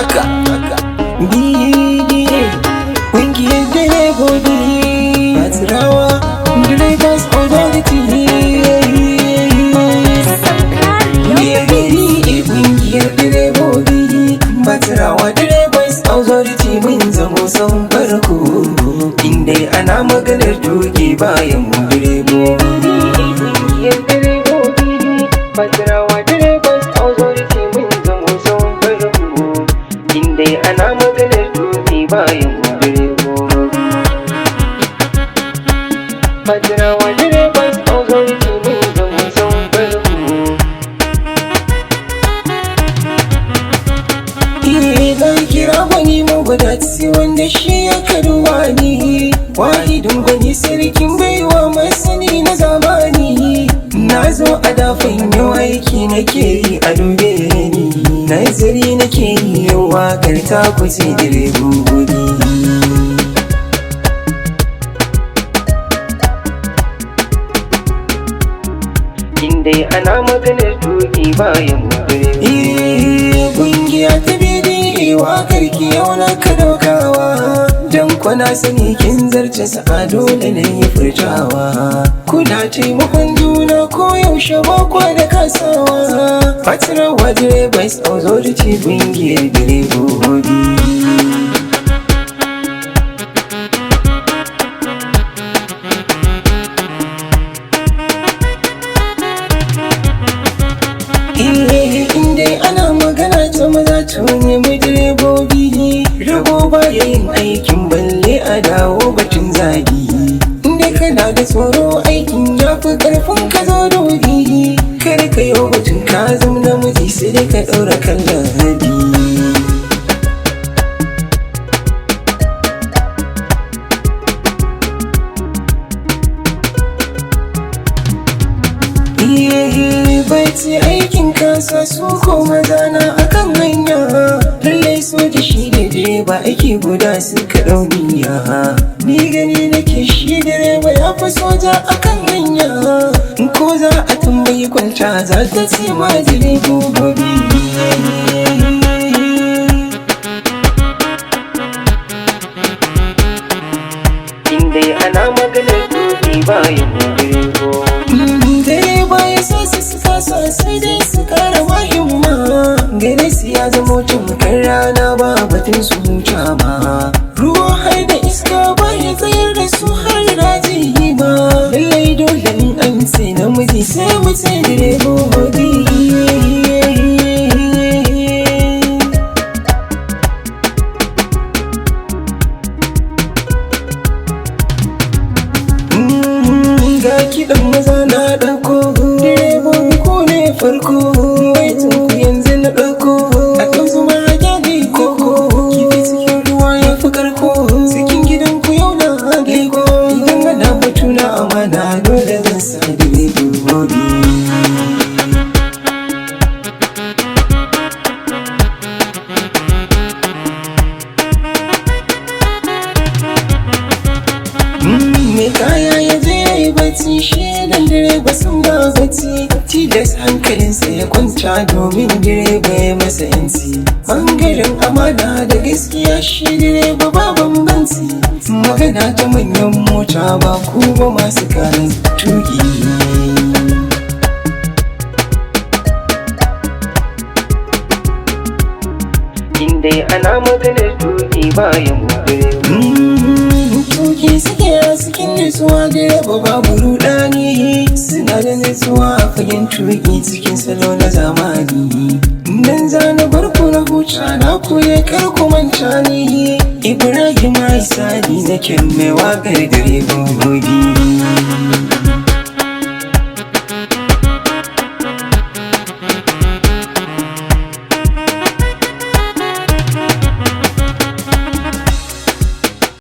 Haka BDA, ƙungiyar direbobi, Batirawa Drivers Authority. BDA, ƙungiyar direbobi, Batirawa Drivers Authority, mun zamo son farko inda ana maganar tuki bayan mu direbobi. Ƙungiyar direbobi, Batirawa Drivers Authority, mun zamo son farko inda ana maganar tuki bayan mu direbobi. Batirawa Drivers Authority, mun zamo son farko. Na kira gwani magwadaci wanda shi ya kaduwa ni, wahidin gwani, sarkin baiwa, masani na zamani. Na zo a dafin yau, aiki nake yi, a dube ni, nazari nake yi, yau wakar ta kuce direbobi. Indai ana maganar tuki bayan direbobi. Kungiya ta BDA, wakar ki yau na ka daukawa, dan kwana sani kin zarce sa'a, dole ne yi furtawa. Kuna taimakon juna ko yaushe, ba kwa da kasawa. Fatirawa Drivers Authority, kungiyar direbobi. Indai ana magana ta maza, ta nemi direbobi. Rago ba yin aikin balle a dawo batun zagi. Indai kana da tsoro, aikin ya fi karfin ka, zo dogi. Kar ka yi batun ka zama namiji, sai dai ka ɗaura kallon hadi. Baiti aikin kasa su ko maza na akan hanya. Lallai soja shi da direba aiki guda suka ɗauniya. Ni gani nake shi direba ya fi soja akan hanya. Ko za a tambayi kwalta, za ta ce ma direbobi. Indai ana maganar tuki bayan direbo. Direba ya sa su su kasa, sai dai su kara mahimma. Gare su ya zama tamkar rana, ba batun su huta ma. Ruwa har da iska ba ya tsayar da su, har daji ma. Lallai dole in an ce namiji, sai mu ce direbobi. Ga kiɗan maza na ɗauko, direbobi ko ne farko. Baitin ku yanzu na ɗauko, a ɗan zuma a gyale koko. Kifi cikin ruwa ya fi karko, cikin gidan ku yau na leko. Idan ana batu na amana, dole zan sa direbobi. Mai kaya ya je ya yi bacci, shi dan direba sun ba bacci. Tilas hankalinsa ya kwanta domin direba ya masa yanci. Bangaren amana da gaskiya, shi direba ba bambanci. Magana ta manyan mota, ba ku ba masu karin tuki. Indai ana maganar tuki bayan direba. Tuki suke a cikin nutsuwa, direba babu rudani. Suna da nutsuwa a fagen tuki cikin salo na zamani. Nan zana bar ku na huta na koya, kar ku manta ni Ibrahim Aisani nake mai waƙar direbobi.